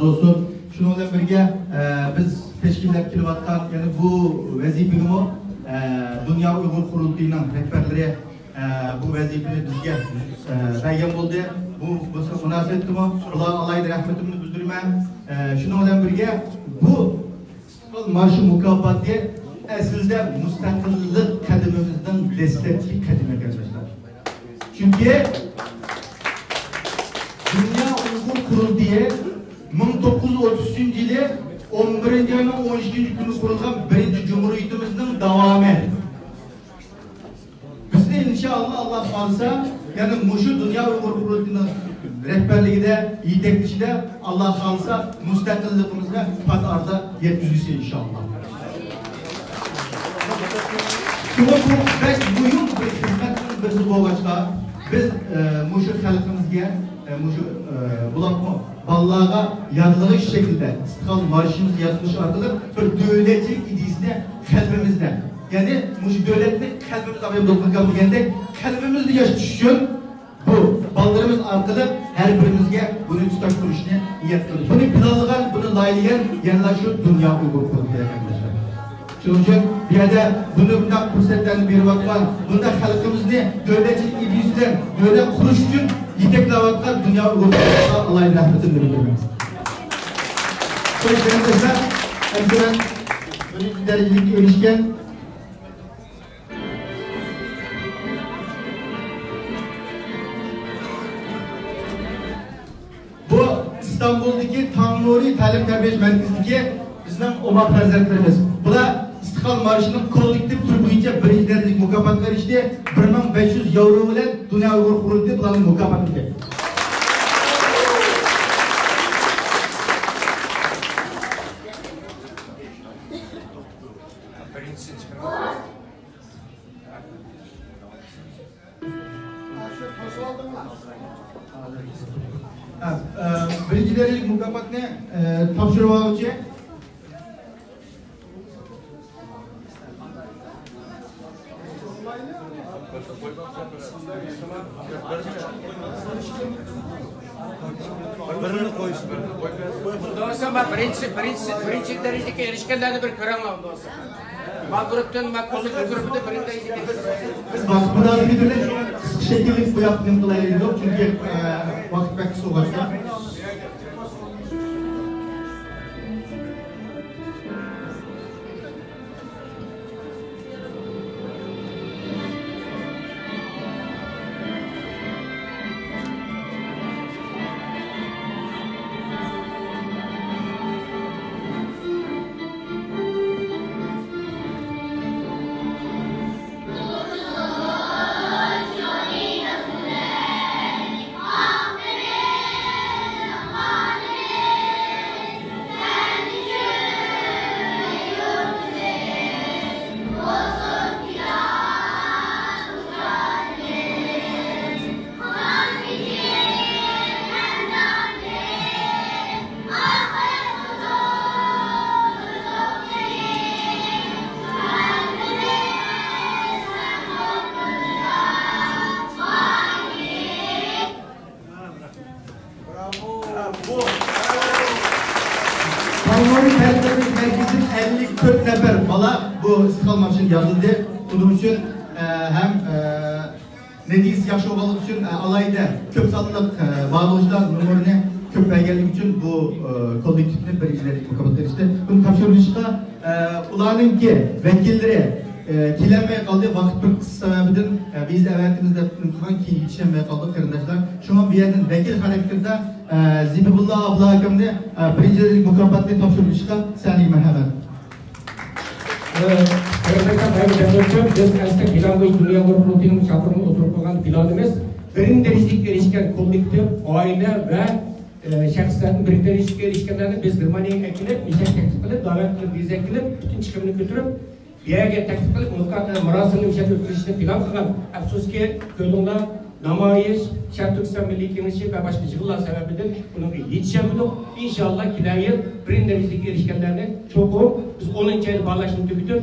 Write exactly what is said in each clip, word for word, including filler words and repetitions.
بولسۇن. شۇنىڭ بىلەن بىرگە، ئە، بىز تەشكىللەپ كېلىۋاتقان يەنە بۇ ۋەزىپىگىمۇ، ئە، دۇنيا ئۇيغۇر قۇرۇلتىيىنىڭ رەھبەرلىرى، ئە، بۇ ۋەزىپىنى بىزگە، ئە، بەرگەن بولدى. بۇ، بۇ مۇناسىۋەتتىمۇ ئۇلارغا ئالاھىدە رەھمىتىمنى بىلدۈرىمەن. ئە، شۇنىڭ بىلەن بىرگە، بۇ ئىستىقلال مارشى مۇكاپاتى ئەسلىدە مۇستەقىللىق قەدىمىمىزنىڭ دەسلەپكى قەدىمى، قېرىنداشلار. چۈنكى دۇنيا ئۇيغۇر قۇرۇلتىيى مىڭ توققۇز يۈز ئوتتۇز ئۈچىنچى يىلى ئون بىرىنچى ئاينىڭ ئون ئىككىنچى كۈنى قۇرۇلغان بىرىنچى جۇمھۇرىيىتىمىزنىڭ داۋامى. بىزنى ئىنشائاللا، ئاللا خالىسا، يەنە مۇشۇ دۇنيا ئۇيغۇر قۇرۇلتىيىنىڭ رەھبەرلىكىدە، يېتەكلىشىدە، ئاللا خالىسا، مۇستەقىللىقىمىزغا پات ئارىدا يەتكۈزگۈسى ئىنشائاللا. شۇڭا بۇ بەك مۇھىم بىر خىزمەتنىڭ بىرسى بولغاچقا، بىز، ئە، مۇشۇ خەلقىمىزگە، ئە، مۇشۇ، ئە، بولۇپمۇ بالىلارغا يادلىغۇش شەكلىدە ئىستىقلال مارشىمىزنى يادلىغۇش ئارقىلىق بىر دۆلەتچىلىك ئىدىيىسىنى قەلبىمىزدە، يەنى مۇشۇ دۆلەتنى قەلبىمىزدە، ئابايىم دوكمۇكام دېگەندەك، قەلبىمىزدە ياشىتىش ئۈچۈن بۇ بالىلىرىمىز ئارقىلىق ھەر بىرىمىزگە بۇنى تۇتاشتۇرۇشنى نىيەت قىلدۇق. بۇنى پىلانلىغان، بۇنى لايىھەلىگەن يەنىلا شۇ دۇنيا ئۇيغۇر قۇرۇلتىيى، قېرىنداشلار. شۇنىڭ ئۈچۈن بۇ يەردە بۇنى، بۇنداق پۇرسەتلەرنى بېرىۋاتقان، بۇنداق خەلقىمىزنى دۆلەتچىلىك ئىدىيىسى بىلەن دۆلەت قۇرۇش ئۈچۈن يېتەكلەۋاتقان دۇنيا ئۇيغۇر قۇرۇلتىيىغا ئالاھىدە رەھمىتىمنى بىلدۈرىمەن. خوش، قېرىنداشلار، ئەمدى مەن بىرىنچى دەرىجىلىككە ئېرىشكەن بۇ ئىستانبۇلدىكى تاڭ نۇرى تەلىم تەربىيەلەش مەركىزىدىكى بىزنىڭ ئوماق پەرزەنتلىرىمىز. بۇلار ئىستىقلال مارشىنىڭ كوللېكتىپ تۈرى بويىچە بىرىنچى دەرىجىلىك مۇكاپاتقا ئېرىشتى. بىر مىڭ بەش يۈز ياۋرو بىلەن دۇنيا ئۇيغۇر قۇرۇلتىيى بۇلارنى مۇكاپاتلىدى. ھە، ئە، بىرىنچى دەرىجىلىك مۇكاپاتنى، ئە، تاپشۇرۇۋالغۇچى. بىرىنى قويسۇن. دوستلار، مانا بىرىنچى، بىرىنچى، بىرىنچى دەرىجىگە ئېرىشكەنلەرنى بىر كۆرۈڭلار، دوستلار. ما گۇرۇپتىن، ما كوللېكتىپ گۇرۇپىدا بىرىنچى دەرىجىگە ئېرىشكەن. بىز ۋاقىت مۇناسىۋىتى بىلەن قىسقا شەكىللىك بۇ ياققا نېمە قىلايلى دېدۇق، چۈنكى، ئە، ۋاقىت بەك قىسقا بولغاچقا. تاڭ نۇرى تەلىم تەربىيەلەش مەركىزىدىن ئەللىك تۆت نەپەر بالا بۇ ئىستىقلال مارشىنى يادلىدى. بۇنىڭ ئۈچۈن، ئە، ھەم، ئە، نەتىجىسى ياخشى بولغانلىقى ئۈچۈن، ئە، ئالاھىدە كۆپ سانلىق، ئە، بارلىغۇچىلار نومۇرىنى كۆپ بەرگەنلىكى ئۈچۈن بۇ، ئە، كوللېكتىپنى بىرىنچى دەرىجىلىك مۇكاپاتقا ئېرىشتى. بۇنى تاپشۇرۇۋېتىشقا، ئە، ئۇلارنىڭكى ۋەكىللىرى، ئە، كېلەلمەي قالدى. ۋاقىت بىر قىس سەۋەبىدىن، ئە، ۋىزا ئەۋەتىمىز دەپ نېمە قىلغان، كېيىن يېتىشەلمەي قالدۇق، قېرىنداشلار. شۇڭا بۇ يەردىن ۋەكىل خاراكتېرىدە، ئە، زىبىبۇللا ئابلا ئاكامنى، ئە، بىرىنچى دەرىجىلىك مۇكاپاتنى تاپشۇرۇۋېتىشقا سەھنىگە مەرھەمەت. ئە، ھۆرمەتلىك بەگ بەدرۇدىن، بىز ئەسلى پىلان بويىچە دۇنيا ئۇيغۇر قۇرۇلتىيىنىڭ چاقىرىقىنى ئوتتۇرىغا قويغان پىلانىمىز بىرىنچى دەرىجىلىككە ئېرىشكەن كوللېكتىپ، ئائىلە ۋە، ئە، شەخسلەردىن بىرىنچى دەرىجىلىككە ئېرىشكەنلەرنى بىز گېرمانىيەگە ئەكېلىپ، ئېشەك تەكلىپ قىلىپ، داۋەت قىلىپ، ۋىزا ئەكېلىپ، پۈتۈن چىقىمىنى كۆتۈرۈپ، بۇ يەرگە تەكلىپ قىلىپ، مۇكا-، مۇراسىمنى مۇشۇ يەردە ئۆتكۈزۈشنى پىلان قىلغان. ئەپسۇسكى، كۆردۈڭلار، نامايىش، شەرقىي تۈركىستان مىللىي كېڭىشى ۋە باشقا يىغىنلار سەۋەبىدىن بۇنىڭغا يېتىشەلمىدۇق. ئىنشاللا، كېلەر يىل بىرىنچى دەرىجىلىككە ئېرىشكەنلەرنى چوقۇم بىز ئونىنچى ئايدا باھالاشنى تۈگىتىپ،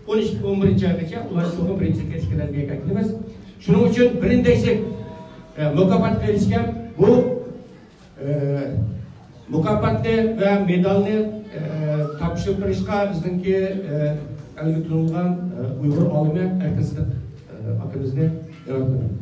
ئون ئۈچ، ئون بىرىنچى ئايغىچە ئۇلار چوقۇم بىرىنچىلىككە ئېرىشكەنلەرنى بۇ يەرگە ئەكېلىمىز. شۇنىڭ ئۈچۈن بىرىنچى دەرىجىلىك، ئە، مۇكاپاتقا ئېرىشكەن بۇ ئى، مۇكاپاتنى ۋە مېدالنى، ئە، تاپشۇرۇپ بېرىشقا بىزنىڭكى، ئە، ئەلگە تونۇلغان، ئە، ئۇيغۇر ئالىمى ئەركىن سىدىق، ئە، ئاكىمىزنى دەۋەت قىلىمەن.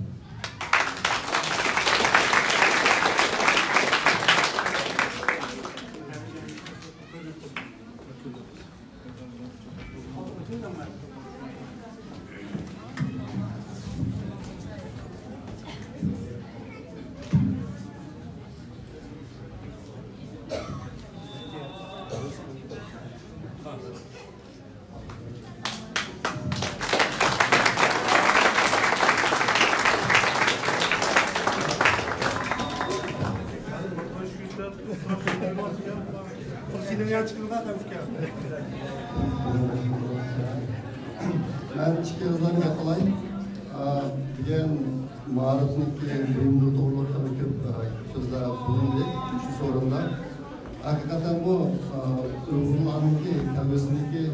مەن ئىككى ئېغىزدىن گەپ قىلاي. ئا، بۈگۈن مائارىپنىڭكى بۇيۇملىرى توغرىلىق خېلى كۆپ، ئا، سۆزلەر بولۇندى شۇ سورۇندا. ھەقىقەتەن بۇ، ئا، ئۇيغۇرلارنىڭكى كەلگۈسىدىكى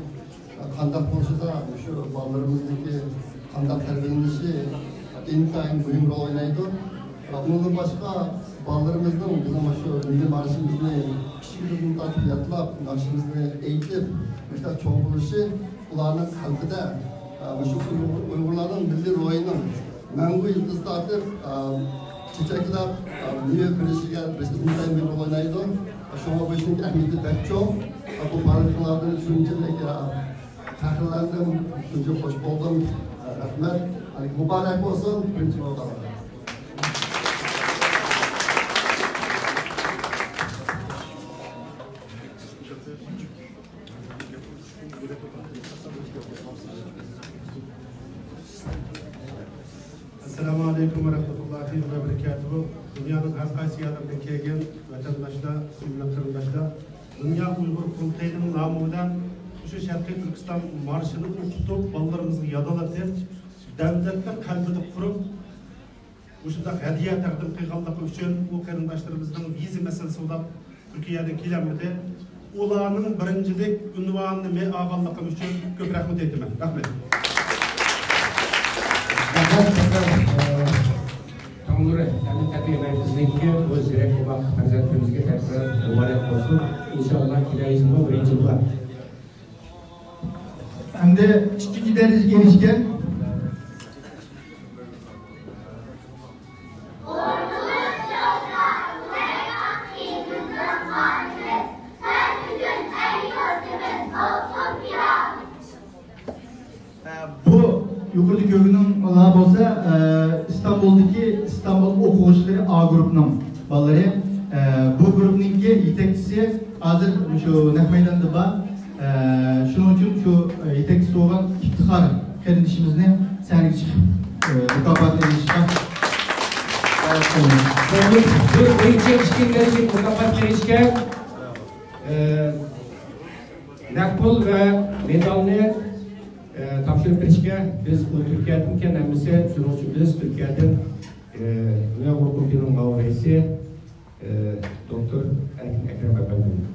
قانداق بولۇشىدا، مۇشۇ بالىلىرىمىزنىڭكى قانداق تەربىيەلىنىشى ئىنتايىن مۇھىم رول ئوينايدۇ. ئۇنىڭدىن باشقا، بالىلىرىمىزنىڭ بىزنىڭ مۇشۇ مىللىي مارشىمىزنى كىچىكلىكىدىن تارتىپ يادلاپ، ناخشىمىزنى ئېيتىپ، مۇشۇنداق چوڭ بولۇشى ئۇلارنىڭ قەلبىدە، ئە، مۇشۇ ئۇيغۇر-، ئۇيغۇرلارنىڭ مىللىي روھىنىڭ مەڭگۈ يىلتىز تارتىپ، ئە، چېچەكلەپ، ئە، مېۋە بېرىشىگە، بېرىشىدە ئىنتايىن مۇھىم رول ئوينايدۇ. شۇڭا بۇ ئىشنىڭ ئەھمىيىتى بەك چوڭ. بۇ بارلىقىڭلاردىن شۇنچىلىك، ئە، پەخىرلەندىم، شۇنچە خوش بولدۇم. رەھمەت. مۇبارەك بولسۇن، بىرىنچى بولغانلار. ئەسسالامۇ ئەلەيكۇم ۋە رەھمەتۇللاھى ۋە بەرىكاتۇھۇ. دۇنيانىڭ ھەر قايسى يەرلىرىدىن كەلگەن ۋەتەنداشلار، مۇسۇلمان قېرىنداشلار، دۇنيا ئۇيغۇر قۇرۇلتىيىنىڭ نامى بىلەن مۇشۇ شەرقىي تۈركىستان مارشىنى ئوقۇتۇپ، بالىلىرىمىزغا يادالىتىپ، دەۋلەتنى قەلبىدە قۇرۇپ، مۇشۇنداق ھەدىيە تەقدىم قىلغانلىقى ئۈچۈن، ئۇ قېرىنداشلىرىمىزنىڭ ۋىزا مەسىلىسى بولۇپ تۈركىيەدىن كېلەلمىدى. ئۇلارنىڭ بىرىنچىلىك ئۇنۋانىنى مەن ئالغانلىقىم ئۈچۈن كۆپ رەھمەت ئېيتىمەن. رەھمەت. رەھمەت، ئە، تاڭنۇرى، يەنى تەبىئىي مەركىزىنىڭكى بۇ زېرەك ئوماق پەرزەنتلىرىمىزگە تەكرار مۇبارەك بولسۇن. ئىنشائاللا، كېلەر يىلمۇ بىرىنچى بولار. ئەمدى ئىككىنچى دەرىجىگە ئېرىشكەن. ئە، بۇ يۇقىرىدا كۆرگىنىڭلار بولسا، ئە، ئىستانبۇلدىكى ئىستانبۇل ئوقۇغۇچىلىرى ئا گۇرۇپنىڭ بالىلىرى. ئە، بۇ گۇرۇپنىڭكى يېتەكچىسى ھازىر شۇ نەق مەيداندا بار. ئە، شۇنىڭ ئۈچۈن شۇ، ئە، يېتەكچىسى بولغان ئىپتىخار قېرىندىشىمىزنى سەھنىگە چىقىپ، ئە، مۇكاپاتنى ئېلىشقا دەۋەت قىلىمىز. بىر ئويۇنچۇق ئىككىنچى دەرىجىلىك مۇكاپاتقا ئېرىشكەن، ئە، نەق پۇل ۋە مېدالنى، ئە، تاپشۇرۇپ بېرىشكە بىز، ئۇ تۈركىيەدىن ئىكەن ھەممىسى، شۇنىڭ ئۈچۈن بىز تۈركىيەدىن، ئە، دۇنيا ئۇيغۇر قۇرۇلتىيىنىڭ مۇئاۋىن رەئىسى، ئە، دوكتور ئەركىن ئەكرەم ئەپەندىنى.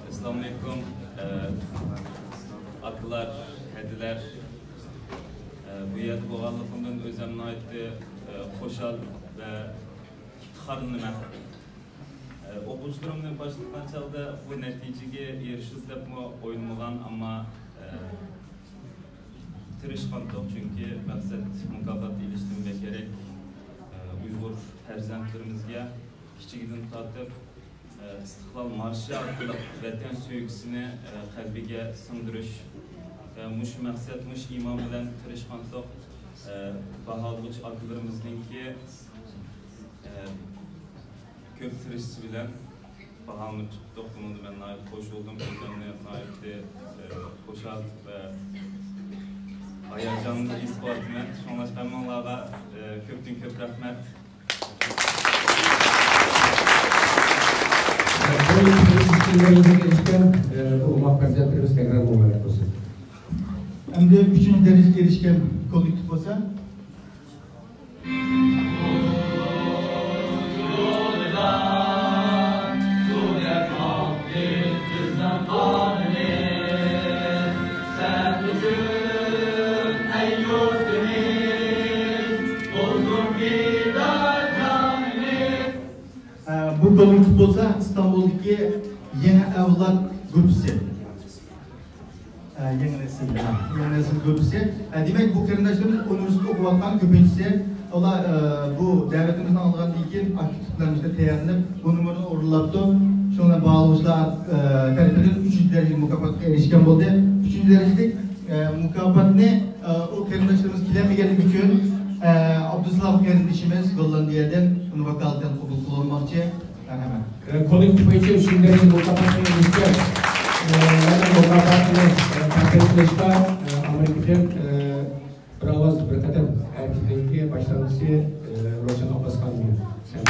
ئەسسالامۇئەلەيكۇم. ئە، ئاكىلار، ھەدىلەر، ئە، بۇ يەردە بولغانلىقىمدىن ئۆزۈم ناھايىتى، ئە، خۇشال ۋە ئىپتىخارلىنىمەن. ئە، ئوقۇغۇچىلىرىمنى باشلىغان چاغدا بۇ نەتىجىگە ئېرىشىدۇ دەپمۇ ئويلىمىغان، ئەمما، ئە، تىرىشقانتۇق، چۈنكى مەقسەت مۇكاپات ئېلىشتىن بەكرەك، ئە، ئۇيغۇر پەرزەنتلىرىمىزگە كىچىكىدىن تارتىپ، ئە، ئىستىقلال مارشى ئارقىلىق ۋەتەن سۆيگۈسىنى، ئە، قەلبىگە سىڭدۈرۈش ۋە مۇشۇ مەقسەت، مۇشۇ ئىمان بىلەن تىرىشقانتۇق، ئە، باھالىغۇچى ئاكىلىرىمىزنىڭكى، ئە، كۆپ تىرىشىشى بىلەن باھالىنىپ چىقتۇق. بۇنىڭدا مەن ناھايىتى خوش بولدۇم. ئۆزۈمنى ناھايىتى، ئە، خۇشال ۋە ھاياجانلىق ھېس قىلىۋاتىمەن. شۇڭلاشقا ھەممىڭلارغا، ئە، كۆپتىن كۆپ رەھمەت. دەرىجىگە ئېرىشكەن، ئە، بۇ ئوماق پەرزەنتلىرىمىز تەكرار مۇبارەك بولسۇن. ئەمدى ئۈچىنچى دەرىجىگە ئېرىشكەن كوللېكتىپ بولسا. ئە، بۇ كوللېكتىپ بولسا ئىستانبۇلدىكى يېڭى ئەۋلاد گۇرۇپپىسى. ئە، يېڭى نەسىل، ھە، يېڭى نەسىل گۇرۇپپىسى. ئە، دېمەك، بۇ قېرىنداشلىرىمىز ئۇنىۋېرسىتېتتا ئوقۇۋاتقان كۆپىنچىسى. ئۇلار، ئە، بۇ دەۋىتىمىزنى ئاڭلىغاندىن كېيىن ئاكتىپ تىپلەرنى تەييارلىنىپ، بۇ نومۇرنى ئورۇنلاپتۇ. شۇنىڭ بىلەن باھالىغۇچىلار، ئە، تەرىپىدىن ئۈچىنچى دەرىجىلىك مۇكاپاتقا ئېرىشكەن بولدى. ئۈچىنچى دەرىجىلىك، ئە، مۇكاپاتنى، ئە، ئۇ قېرىنداشلىرىمىز كېلەلمىگەنلىكى ئۈچۈن، ئە، ئابدۇسالام قېرىندىشىمىز گوللاندىيەدىن ئۇنى ۋاكالىتەن قوبۇل قىلىۋالماقچى. مەرھەمەت. ئە، كوللېكتىپ بويىچە ئۈچىنچى دەرىجىلىك مۇكاپاتنى ئېلىشكە، ئە، يەنە مۇكاپاتنى، ئە، تەقدىم قىلىشقا، ئە، ئامېرىكىدىن، ئە، بىر ئاۋاز بىر قەدەم ھەرىكىتىنىڭكى باشلامچىسى، ئە، روشەن ئابباسخانىمنى سەن.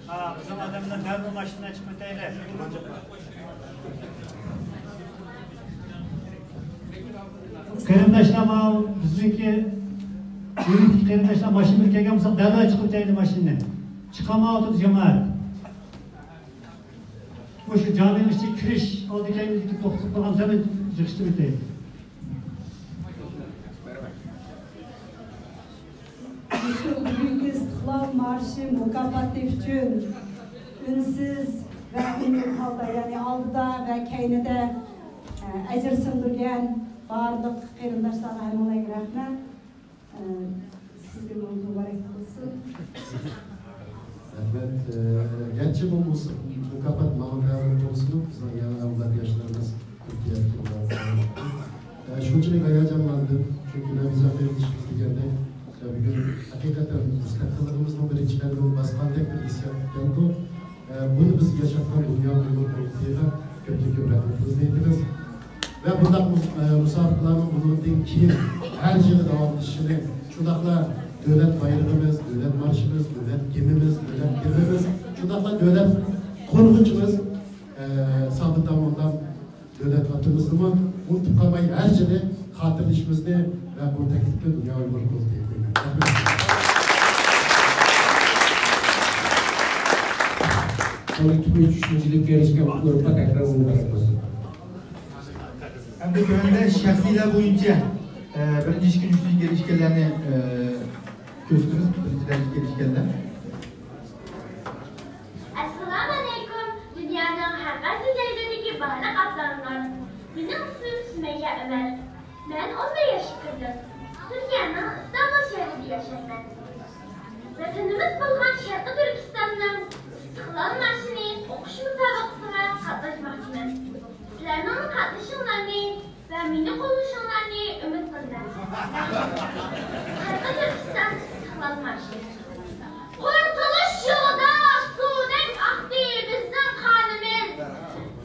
ھا، بىزنىڭ ئادەملەر دەل بۇ ماشىنىدىن چىقىپ ئۆتەيلى. قېرىنداشلار، ماۋۇ بىزنىڭكى ئۆيدىكى قېرىنداشلار ماشىنا بىلەن كەلگەن بولسا، دەل چىقىپ ئۆتەيلى ماشىنىدىن. چىقالمايۋاتىدۇ جامائەت. مۇشۇ جامىنىڭ ئىچىگە كىرىش ئالدى كەينىدىكى توختىتىپ قالغان زېمىن يىغىشتۇرۇپ ئۆتەيلى. مۇشۇ بۈگۈنكى ئىستىقلال مارشى مۇكاپاتى ئۈچۈن ئۈنسىز ۋە ئۈنلۈك ھالدا، يەنى ئالدىدا ۋە كەينىدە، ئە، ئەجىر سىڭدۈرگەن بارلىق قېرىنداشلارغا ھەممىڭلارغا رەھمەت. ئە، سىزگىمۇ مۇبارەك بولسۇن. رەھمەت. ئە، گەرچە بولمىسۇن، مۇكاپات ماڭا تەۋە بولسىمۇ، بىزنىڭ يېڭى ئەۋلاد ياشلىرىمىز تۈركىيەدىكى ئۇلار، ئە، شۇنچىلىك ھاياجانلاندىم، چۈنكى نەبىزە قېرىندىشىمىز دېگەندەك، ئە، بۈگۈن ھەقىقەتەن مۇستەقىللىقىمىزنىڭ بىرىنچى قەدىمىنى باسقاندەك بىر ھېسسىيات كەلدى. ئە، بۇنى بىز ياشاتقان دۇنيا ئۇيغۇر قۇرۇلتىيىغا كۆپتىن كۆپ رەھمىتىمىزنى ئېيتىمىز. ۋە بۇنداق مۇس-، ئە، مۇسابىقىلەرنىڭ بۇنىڭدىن كېيىن ھەر يىلى داۋاملىشىشىنى، شۇنداقلا دۆلەت بايرىقىمىز، دۆلەت مارشىمىز، دۆلەت گىمنىمىز، دۆلەت گېربىمىز، شۇنداقلا دۆلەت قورغۇنچىمىز، ئە، سابىت داموللام دۆلەت ئاتىمىزنىمۇ ئۇنتۇپ قالماي، ھەر يىلى خاتىرىلىشىمىزنى ۋە بۇ تەكلىپنى دۇنيا ئۇيغۇر قۇرۇلتىيىغا قويىمەن. رەھمەت. كوللېكتىپ ئۈچىنچىلىككە ئېرىشكەن گۇرۇپپا تەكرار مۇبارەك بولسۇن. ئەمدى تۆۋەندە شەخسىيلەر بويىچە، ئە، بىرىنچى، ئىككىنچى، ئۈچىنچىلىككە ئېرىشكەنلەرنى، ئە، كۆرسىتىمىز. بىرىنچى دەرىجىگە ئېرىشكەنلەر. ئەسسالامۇئەلەيكۇم، دۇنيانىڭ ھەر قايسى جايلىرىدىكى بارلىق ئاپتاللار. مېنىڭ ئىسمىم سۈمەييە ئۆمەر. مەن ئون بىر ياشقا كىردىم. تۈركىيەنىڭ ئىستانبۇل شەھىرىدە ياشايمەن. ۋەتىنىمىز بولغان شەرقىي تۈركىستاننىڭ ئىستىقلال مارشىنى ئوقۇش مۇسابىقىسىغا قاتناشماقچىمەن. سىلەرنىڭ قاتنىشىشىڭلارنى ۋە مېنى قوللىشىڭلارنى ئۈمىد قىلىمەن. شەرقىي تۈركىستان ئىستىقلال مارشى. قۇرتۇلۇش يولىدا سۇدەك ئاقتى بىزنىڭ قانىمىز.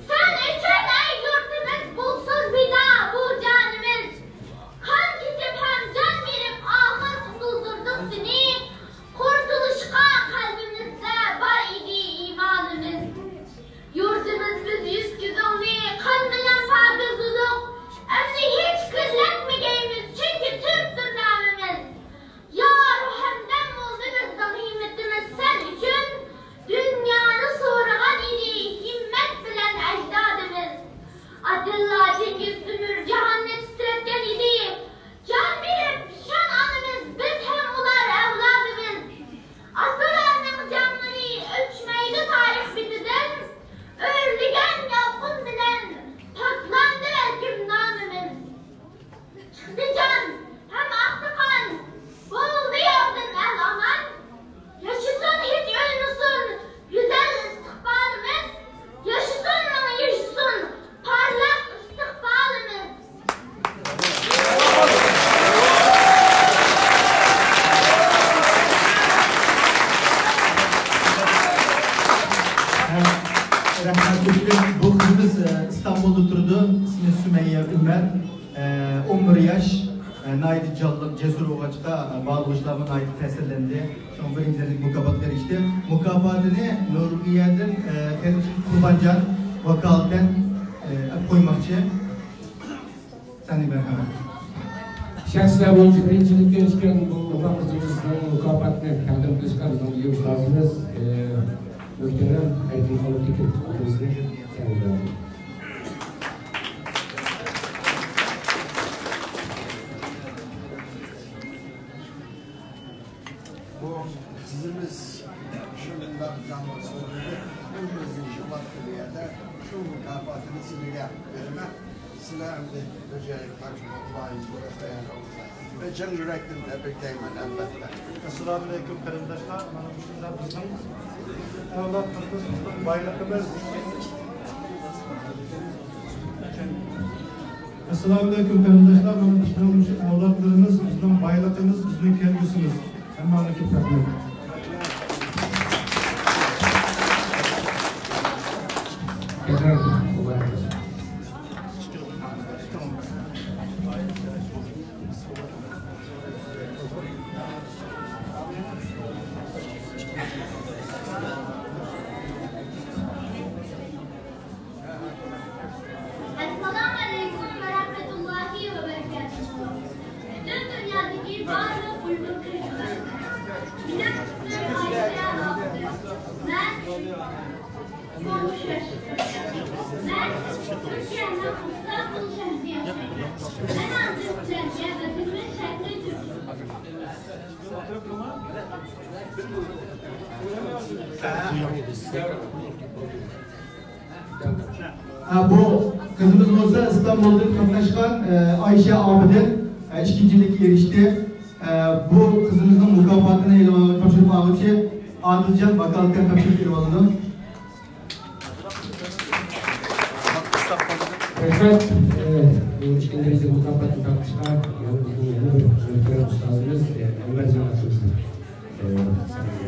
سەن ئۈچۈن، ئەي يۇرتىمىز، بولسۇن پىدا بۇ جانىمىز. قان كېچىپ ھەم جان بېرىپ ئاخىر قۇتۇلدۇردۇق سېنى. قۇرتۇلۇشقا قەلبىمىزدە بار ئىدى ئىمانىمىز. يۇرتىمىز، بىز يۈز كۆزۈڭنى قان بىلەن پاكىزلىدۇق. ئەمدى ھېچ كىرلەتمىگەيمىز، چۈنكى تۈركتۇر بىر ياش، ئە، ناھايىتى جانلىق، جەسۇر بولغاچقا، ئە، بارلىق ئوقۇغۇچىلارمۇ ناھايىتى تەسىرلەندى. شۇڭا بىرىنچى دەرىجىلىك مۇكاپاتقا ئېرىشتى. مۇكاپاتىنى نورۋېگىيەدىن، ئە، قېرىندىشىمىز قۇربانجان ۋاكالىتەن، ئە، ئەپ قويماقچى. سەندە مەرھەمەت. شەخسلەر بويىچە بىرىنچىلىككە ئېرىشكەن بۇ ئوغۇل قىزىمىزنىڭ مۇكاپاتىنى تەقدىم قىلىشقا بىزنىڭ مۇدىر ئۇستازىمىز، ئە، مۆھتەرەم ئەيدىن ئالىتېكىن ئاكىمىزنى چاقىرىمىز. بۇ قىزىمىز شۇنداق جانلىق سۆزلىدى. ئۆزىنىڭ شۇ ۋاقتىدا شۇ مۇكاپاتىنى سىلىگە بېرىمەن. سىلەر ئەمدى بىر جايغا تاپشۇرۇپ ئالايسىز. بىر چىن يۈرەكتىن تەبرىكلەيمەن، ئەلۋەتتە. ئەسسالامۇ ئەلەيكۇم قېرىنداشلار، مانا مۇشۇنداق بىزنىڭ ئەۋلادلىرىمىز، بىزنىڭ بايلىقىمىز. ئەسسالامۇ ئەلەيكۇم قېرىنداشلار، مانا بىزنىڭ مۇشۇ ئەۋلادلىرىمىز، بىزنىڭ بايلىقىمىز، بىزنىڭ كەلگۈسىمىز. ھەممىڭلارغا كۆپ رەھمەت. ئەسسالامۇ ئەلەيكۇم ۋە رەھمەتۇللاھى ۋە بەرىكاتۇھۇ. پۈتۈن دۇنيادىكى بارلىق ئۇيغۇر قېرىنداشلار. مېنىڭ ئىسمىم ئايشە ئابىدىن. مەن تۇرمۇش ياشىدىم. مەن تۈركىيەنىڭ ئىستانبۇل شەھىرىدە ياشايمەن. مەن ھازىر سىلەرگە ۋەتىنىمىز شەرقىي تۈركىستان. ھە، بۇ قىزىمىز بولسا ئىستانبۇلدىن قاتناشقان، ئە، ئايشە ئابىدىن، ئە، ئىككىنچىلىككە ئېرىشتى. ئە، بۇ قىزىمىزنىڭ مۇكاپاتىنى ئېلىۋالغان، تاپشۇرۇپ ئالغۇچى ئادىلجان ۋاكالىتەن تاپشۇرۇپ ئېلىۋالىدۇ. رەھمەت، ئە، بۇ ئىككىنچى دەرىجىلىك مۇكاپاتنى تاپقۇچىغا يەنە بىزنىڭ يەنە بىر مۆھتەرەم ئۇستازىمىز، ئە، ئەنۋەرجان ئاكىمىزنى، ئە، سەھنىگە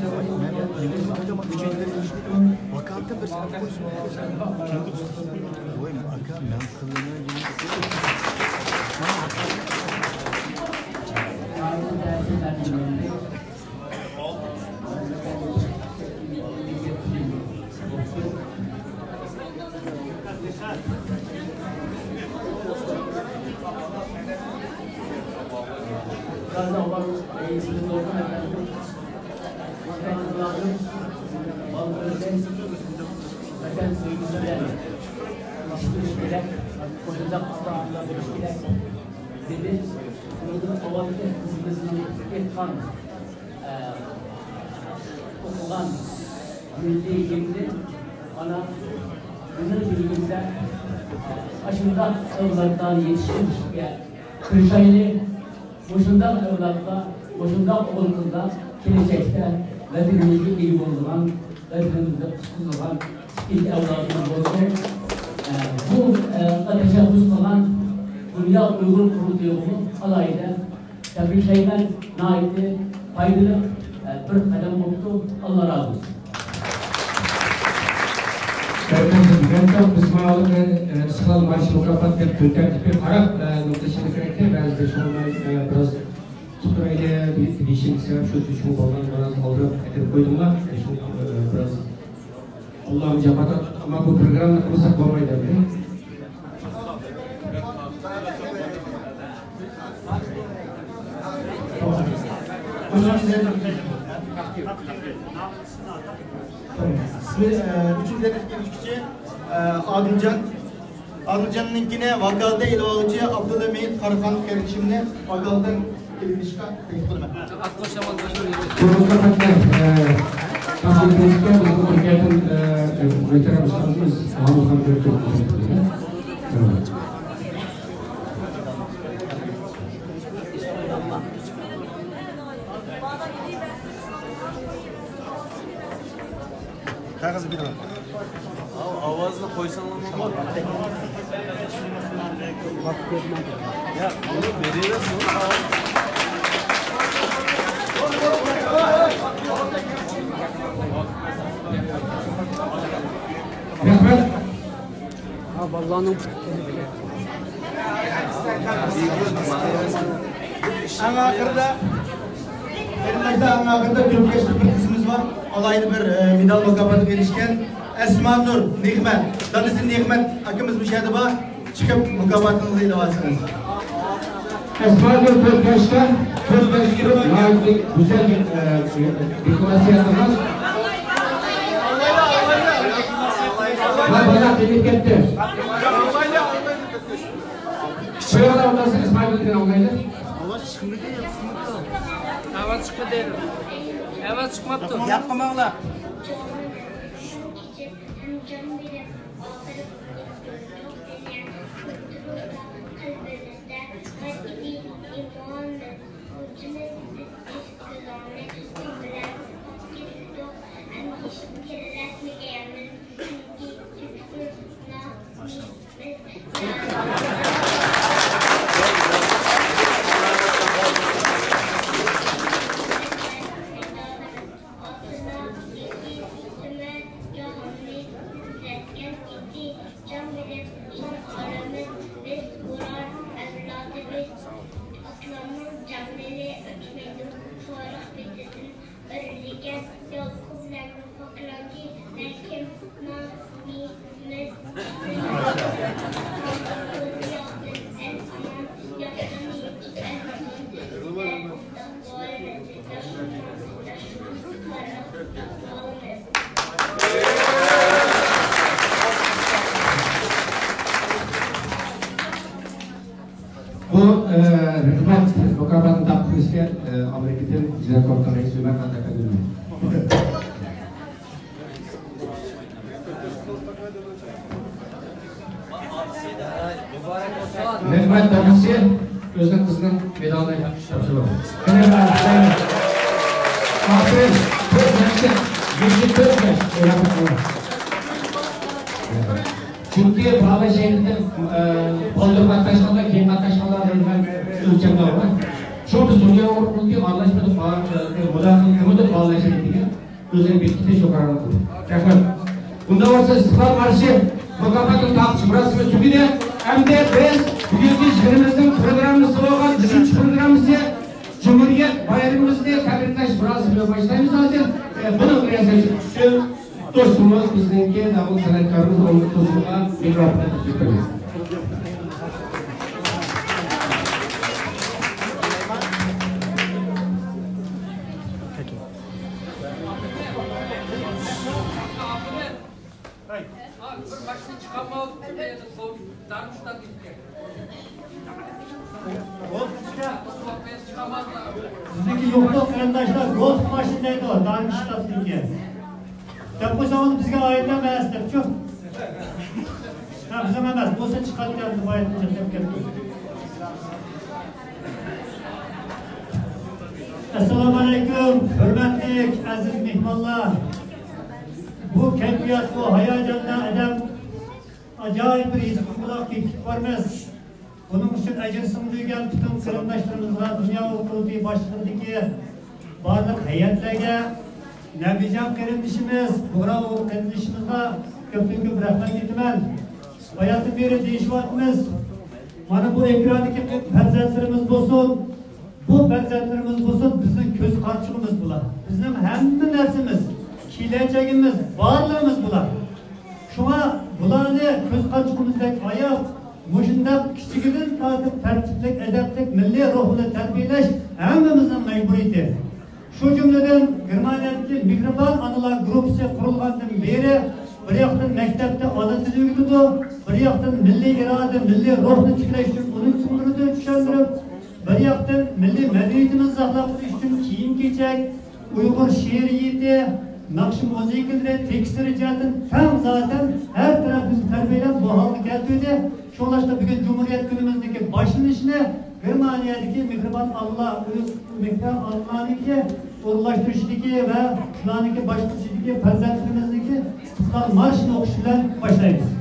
دەۋەت قىلىمىز. ۋەتەن سۆيگۈسى بىلەن يېتىشتۈرۈش كېرەك، مۇشۇنداق ئاتا-ئانىلار بولۇش كېرەك، دېدى. ئۇنىڭدىن ئاۋۋالقى قىزىمىزنىڭ ئېيتقان ئوقۇغان مىللىي گىمنى مانا بىزنىڭ كۈنىمىزدە ئاشۇنداق ئەۋلادلارنى يېتىشتۈرۈشكە تىرىشايلى. مۇشۇنداق ئەۋلادلار، مۇشۇنداق ئوغۇل-قىزلار كېلەچەكتە ۋەتىنىمىزگە ئىگە بولىدىغان، ۋەتىنىمىزنى قۇتقۇزىدىغان ئىككىنچى ئەۋلادىمىز بولسۇن. ئە، بۇ، ئە، تەشەببۇس قىلغان دۇنيا ئۇيغۇر قۇرۇلتىيىغىمۇ ئالاھىدە تەبرىكلەيمەن. ناھايىتى پايدىلىق، ئە، بىر قەدەم بوپتۇ. ئاللا رازى بولسۇن. بىز ماۋۇ، ئە، ئىستىقلال مارشى مۇكاپات دەپ كۈن تەرتىپىگە قاراپ، ئە، نۇقتا ئىشلىرى كېرەكتى. بەزىدە شۇڭا، ئە، بىراز تۇتۇرايلى دېيىشىم سەۋەب شۇ، شۇ بالىلارنى بىراز ئالدىراپ ئەكىرىپ قويدۇملا. شۇ، ئە، بىراز ئاللام جاپادا، ئەمما بۇ پروگراممىنى قىلمىساق بولمايدۇ ئەمدى. ئۈچىنچى دەرىجىلىك ئىككىنچى، ئادىلجان. ئادىلجاننىڭكىنى ۋاكالىتەن ئېلىۋالغۇچى ئابدۇلھەمىد قاراخان قېرىندىشىمنى ۋاكالىتەن ئېلىۋېلىشقا تەكلىپ قىلىمەن. بۇرۇنقى خەتلەر، ئە، بىزنىڭ تۈركىيەدىن، ئە، ۋەتەن ئۇستازىمىز مۇھەممەد خان بىلەن كۆرۈشتۇق. قەغەز بېرىڭ. ئاۋازنى قويساڭلار بولمامدۇ؟ يا، بۇنى بېرىۋەرسۇن. رەھمەت. ھا، بالىلارنىڭ پۇتى. ئەڭ ئاخىرىدا، قېرىنداشلار، ئەڭ ئاخىرىدا تۈركىيەلىك بىر قىزىمىز بار. ئالاھىدە بىر، ئە، مېدال مۇكاپاتىغا ئېرىشكەن. ئەسمانۇر نېمەت، دادىسى نېمەت ئاكىمىز بۇ يەردە بار. چىقىپ مۇكاپاتىڭىزنى ئېلىۋالسىڭىز. ئەسمانۇر تۆت ياشتا، تۆت ياش تۇرۇپ ناھايىتى گۈزەل، ئە، دېكوراتسىيە قىلغان. ھا، بالا قېلىپ كەتتى. شۇ يەردە ئولتۇرسا ئىسمائىل بىلەن ئالمايدۇ. ئاۋاز چىقمىدى. ئاۋاز چىقماپتۇ. ياققا ماڭلا. بۇ، ئە، رېخمەت مۇكاپاتىنى تاپشۇرۇشقا، ئە، ئامېرىكىدىن جىنايەت كومىتېتىغا رەئىس ھۆرمەت ئەتەكەن. رەھمەت، دادىسى ئۆزىنىڭ قىزىنىڭ مېدالىنى تاپشۇرىدۇ. ئاپىرىن، تۆت ياشتا، يېشى تۆت ياش. چۈنكى بالا شەھىرىدە، ئە، بالدۇر قاتناشقانلار، كېيىن قاتناشقانلار بىلەن ئۆلچەملەر بار. شۇ بىز دۇنيا ئۇرۇقلۇقى ئارىلاشمىدۇق، ئە، مۇداخىلە قىلمىدۇق بالا شەھىرىگە. ئۆزىنى بېكىتىش يۇقىرىلىق قىلدى. رەھمەت. ئۇنداق بولسا ئىستىقلال مارشى مۇكاپاتىنى تاقىتىش مۇراسىمى تۈگىدى. ئەمدى بىز بۈگۈنكى يىغىنىمىزنىڭ پروگراممىسى بولغان ئۈچىنچى پروگراممىسى جۇمھۇرىيەت بايرىمىمىزنى تەبرىكلەش مۇراسىمىنى باشلايمىز ھازىر. ئە، بۇنىڭ رىياسەتچىسى دوستىمىز، بىزنىڭكى ناملىق سەنئەتكارىمىز ئومۇر تۇرسۇنغا مىكروفوننى تەكلىپ قىلىمىز. بىزنىڭكى يوقلۇق قېرىنداشلار، گولف ماشىنا دەيدۇ، دارمشتادتىكى. دەپ قويساڭىز، بىزگە ئائىت ئەمەس دەپچۇ. ھە، بىزنىڭ ئەمەس، بولسا چىقاتتى، ئەمدى بايىتىنى چەكلەپ كەتتى. ئەسسالامۇئەلەيكۇم، ھۆرمەتلىك ئەزىز مېھمانلار! بۇ كەيپىيات، بۇ ھاياجاندا ئادەم ئاجايىپ بىر ھېس-تۇيغۇلارغا كېتىپ بارىمىز. بۇنىڭ ئۈچۈن ئەجىر سىڭدۈرگەن پۈتۈن قېرىنداشلىرىمىزغا، دۇنيا ئۇرۇقلۇقى باشلىقىدىكى بارلىق ھەيئەتلەرگە، نەبىجان قېرىندىشىمىز، بۇغرا ئوغۇل قېرىندىشىمىزغا كۆپتىن كۆپ رەھمەت ئېيتىمەن. باياتىن بېرى دېيىشىۋاتىمىز، مانا بۇ ئېكراندىكى پەرزەنتلىرىمىز بولسۇن، بۇ پەرزەنتلىرىمىز بولسۇن، بىزنىڭ كۆز قارىچۇقىمىز بۇلار. بىزنىڭ ھەممە نەرسىمىز، كېلەچىكىمىز، بارلىقىمىز بۇلار. شۇڭا بۇلارنى كۆز قارىچۇقىمىزدەك ئاياپ، مۇشۇنداق كىچىكىدىن تارتىپ تەرتىپلىك، ئەدەپلىك، مىللىي روھىنى تەربىيەلەش ھەممىمىزنىڭ مەجبۇرىيىتى. شۇ جۈملىدىن گېرمانىيەدىكى مېھرىبان ئانىلار گۇرۇپپىسى قۇرۇلغاندىن بېرى، بىر ياقتىن مەكتەپتە ئانا تىل ئۆگىتىدۇ، بىر ياقتىن مىللىي ئىرادە، مىللىي روھنى تىكلەش ئۈچۈن ئۇنى چۈشەندۈرۈپ، بىر ياقتىن مىللىي مەدەنىيىتىمىزنى ساقلاپ قېلىش ئۈچۈن كىيىم-كېچەك، ئۇيغۇر شېئىرىيىتى، ناخشا مۇزىكىلىرى، تېكىستلىرى جەھەتتىن تەڭ زاتەن ھەر تەرەپلىمىزنى تەربىيەلەپ، بۇ ھالغا كەلتۈردى. شۇڭلاشقا بۈگۈن جۇمھۇرىيەت كۈنىمىزنىڭكى باشلىنىشىنى گېرمانىيەدىكى مېھرىبان ئاللا، مېھرىبان ئاللانىڭكى ئورۇنلاشتۇرۇشىدىكى ۋە شۇلارنىڭكى باشقۇرۇشىدىكى پەرزەنتلىرىمىزنىڭكى ئىستىقلال مارشىنى ئوقۇش بىلەن باشلايمىز.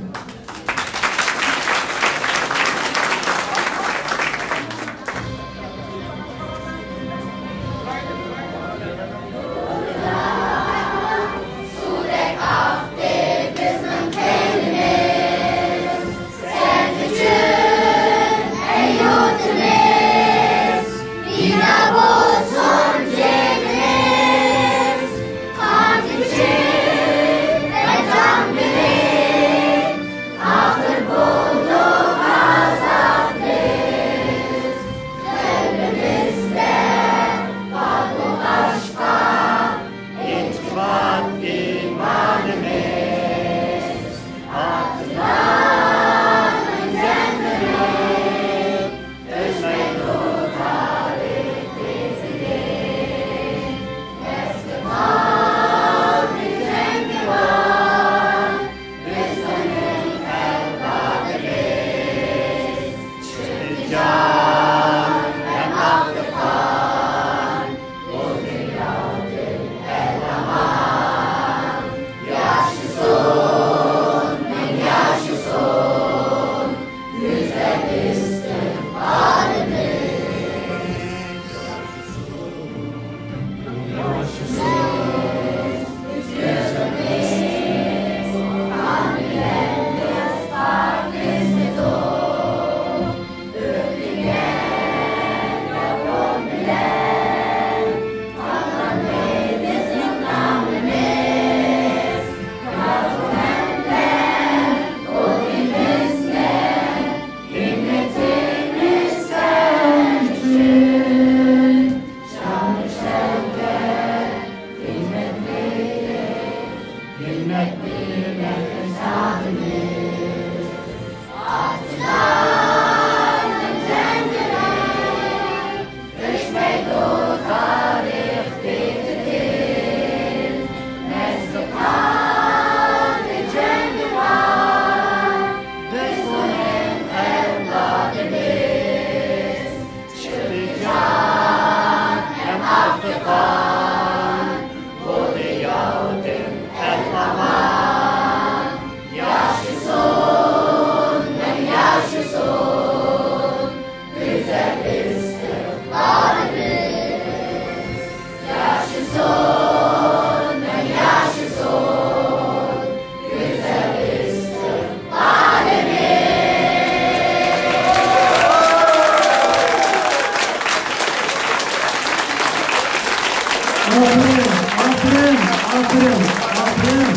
ئاپىرىن، ئاپىرىن، ئاپىرىن، ئاپىرىن.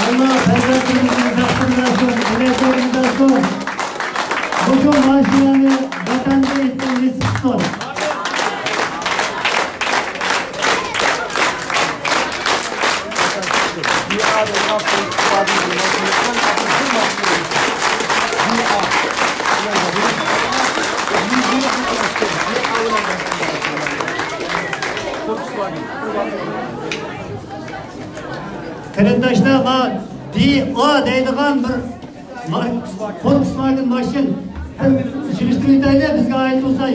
ئاللا پەرزەنتىمىزنى بەختىيار قىلسۇن، ئۆمۈرلەرنى ئۇزارتسۇن. مۇشۇ ماشىنىنى ۋەتەندە ئېيتسۇن، نېسىپ قىلسۇن. قېرىنداشلار، ما دى ئا دەيدىغان بىر ما-، فولكسۋاگېن ماشىنا. ھەم يىغىشتۇرۇۋېتەيلى، بىزگە ئائىت بولسا.